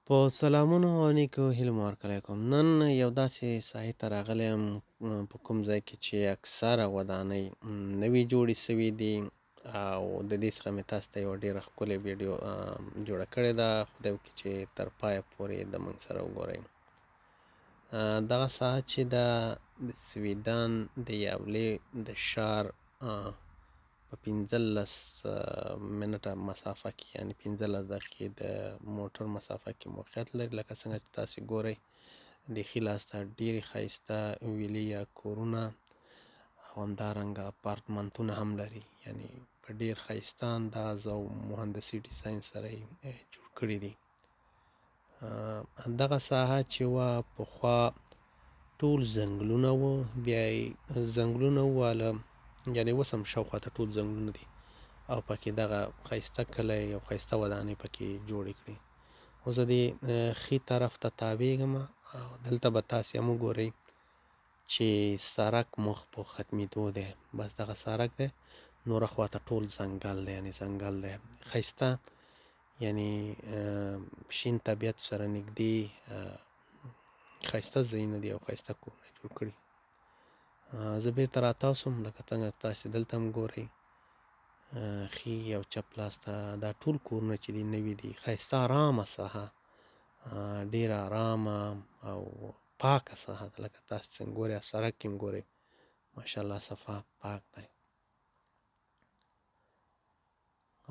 په سلامونو او نیکو هیلو مو هرکلی کوم. نن یو داسې ساحې ته راغلی یم په کوم ځای کې چې اکثره ودانۍ نوې جوړې سوي دي، او د دې څخه مې تاسو ته یوه ډېره ښکلې ویډیو جوړه کړې ده. خدای وکړي چې تر پایه پورې د موږ سره وګورئ. دغه ساحه چې ده د سویډن د یاولې د ښار په 15 منټه مسافه کې، یعنی 15 دقیقې د موټر مسافه کې موقعیت لري. لکه څنګه چې تاسې ګورئ د ښي لاس ته ډېرې ښایسته ویلې یا کورونه او همدارنګه اپارتمانتونه هم لري، یعنی په ډېر ښایسته انداز او مهندسي ډیزاین سره یې جوړ کړي دي. دغه ساحه چې وه پخوا ټول ځنګلونه وو، بیا یې ځنګلونه وواله، یعنی اوس هم شاوخوا ته ټول ځنګلونه دي او پکې دغه ښایسته کلی او ښایسته ودانۍ پکې جوړې کړې. اوس زه دې ښي طرف ته تاویږم او دلته به تاسې هم وګورئ چې سړک مخ په ختمېدو دی، بس دغه سړک دی، نوره خواته ټول ځنګل دی، یعنی ځنګل دی ښایسته، یعنی شین طبیعت سره نږدې ښایسته ځایونه دي او ښایسته کورونه جوړ کړي. زه بیرته راتاو سوم، لکه څنګه تاسې دلته هم ګورئ ښي او چپ لاس ته دا ټول کورونه چې دي نوي دي، ښایسته ارامه ساحه، ډېره ارامه او پاکه ساحه ده. لکه تاسې څنګه ګورئ سړک کې هم ګورئ ماشاءالله صفا پاک دی.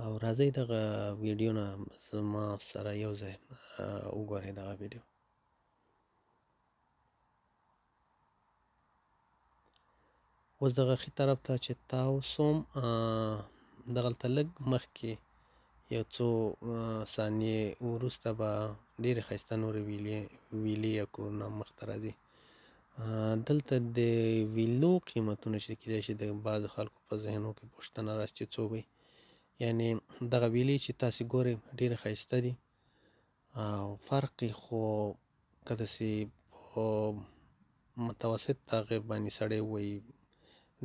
او راځئ دغه ویډیو نه زما سره یو ځای وګورئ دغه ویډیو. اوس دغه ښي طرف ته چې تاو سوم، دغلته لږ مخکې یو څو ثانیې وروسته به ډېرې ښایسته نورې ویلې یا کورونه مخته راځي. دلته د ویلو قیمتونه چې کیدای شي د بعضو خلکو په ذهنو کې پوښتنه راشي چې څو وي، یعنی دغه ویلې چې تاسې ګورئ ډېرې ښایسته دي او فرق یې خو که داسې په متوسط هغې باندې سړی ووایي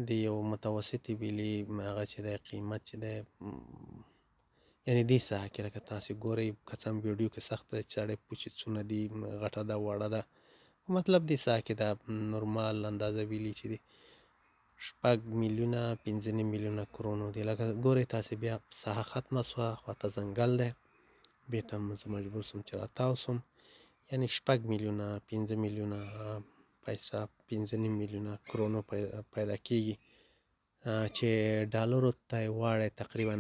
د یو متوسطې ویلې هغه چې دی قیمت چې دی، یعنی دې ساحه کې لکه تاسې ګورئ، که څه هم ویډیو کې سخته ده چې سړی پوه شي څونه دي، غټه ده وړه ده، مطلب دې ساحه کې دا نورمال اندازه ویلې چې دي 6 میلیونه 5.5 میلیونه کرونو دي. لکه ګورئ تاسې بیا ساحه ختمه سوه، خواته ځنګل دی، بیرته زه مجبور سوم چې راتاو سوم، یعنی 6 میلیونه 5 میلیونه پیسه 5.5 میلیونه کرونو پیدا کیږي چې ډالرو ته یې واړی تقریبا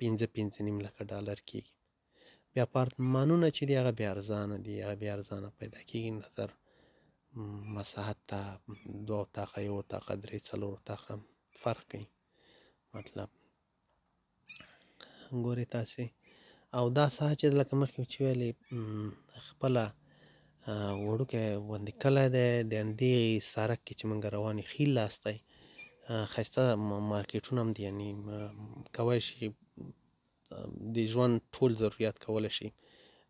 5 5.5 لکه ډالر کیږي. بیا اپارتمانونه چې دي هغه بیا ارزانه دي، هغه بیا ارزانه پیدا کیږي نظر مساحت ته 2 اتاقه 1 اتاقه 3 4 اتاقه فرق کوي مطلب ګورئ تاسې. او دا ساحه چې لکه مخکې چې ویلې خپله وړوکی غوندې کلی دی، د همدې سړک کې چې موږ روان یو ښي لاس دی ښایسته مارکیټونه هم دي، یعنی کوی شي د ژوند ټول ضروریات کولی شي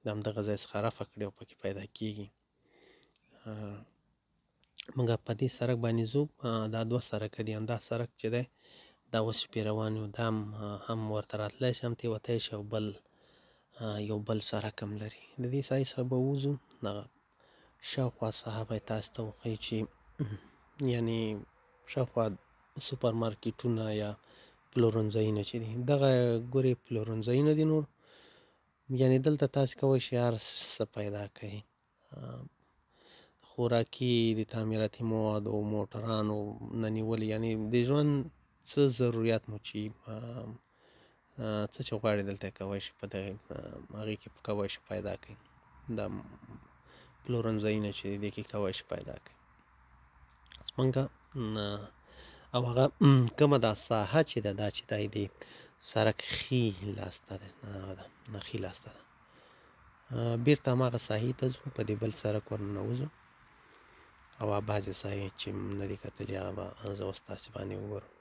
د همدغه ځای څخه رفع کړي او پکې پیدا کیږي. موږ په دې سړک باندې ځو، دا 2 سړکه دي، همدا سړک چې دی دا اوس چې پرې روان یو دا هم ورته راتلی شي، هم ترې وتی شي، او بل یو بل سړک هم لري. د دې ساحې څخه به ووځو، دغه شاوخوا ساحه به یې تاسو ته وښیي چې یعنی شاوخوا سوپر مارکیټونه یا پلورنځایونه چې دي، دغه ګورې پلورنځایونه دي نور، یعنی دلته تاسې کوی شئ هر څه پیدا کړئ، خوراکي، د تعمیراتي موادو، موټرانو نه نیولې، یعنی د ژوند څه ضروریات مو چې څه چې غواړئ دلته کوی شئ په دغې هغې کې کوی شئ پیدا کړئ. دا پلورنځایونه چې دي دې کې کوی شئ پیدا کړئ. زمونږ او هغه کومه دا ساحه چې ده دا چې دی د سړک ښي لاس ته ده، هغه ده ښي لاس ته ده. بیرته هماغه ساحې ته ځو، په دې بل سړک ورننوځو او هغه بعضې ساحې چې نه دي کتلي هغه به زه اوس تاسې باندې وګورم.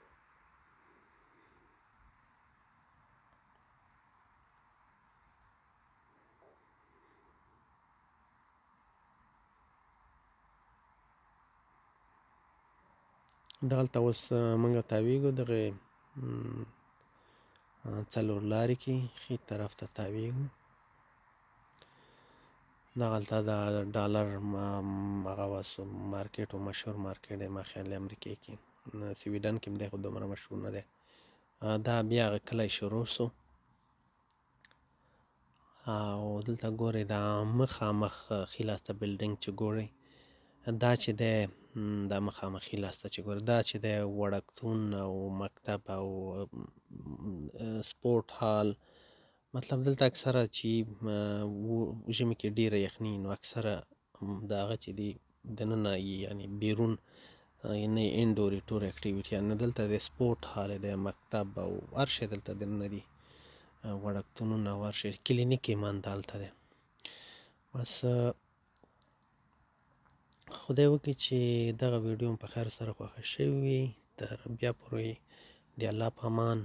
دغلته اوس موږ تاویږو دغې 4 لارې کې ښي طرف ته تاویږو. دغلته د ډالر هغه وه مارکیټ و، مشهور مارکیټ دی ما خیال دی امریکې کې، سویډن کې هم دی خو دومره مشهور نه دی. دا بیا هغه کلی شروع سو. او دلته ګورئ دا مخامخ ښي لاس ته بلډینګ چې ګورئ دا چې دی، دا مخامخ ښي لاس ته چې ګورئ دا چې دی وړکتون او مکتب او سپورټ هال. مطلب دلته اکثره چې ژمي کې ډېره یخني، نو اکثره د هغه چې دي دننه یعنی بیرون نه انډور ټور اکټیویټي. نو دلته د سپورټ هال دی، مکتب او هر شی دلته دننه دي، وړکتونونه او هر شی، کلینیک یې هم همدلته دی. بس خدای وکړي چې دغه ویډیو مو په خیر سره خوښه شوې وي. تر بیا پورې د الله په امان.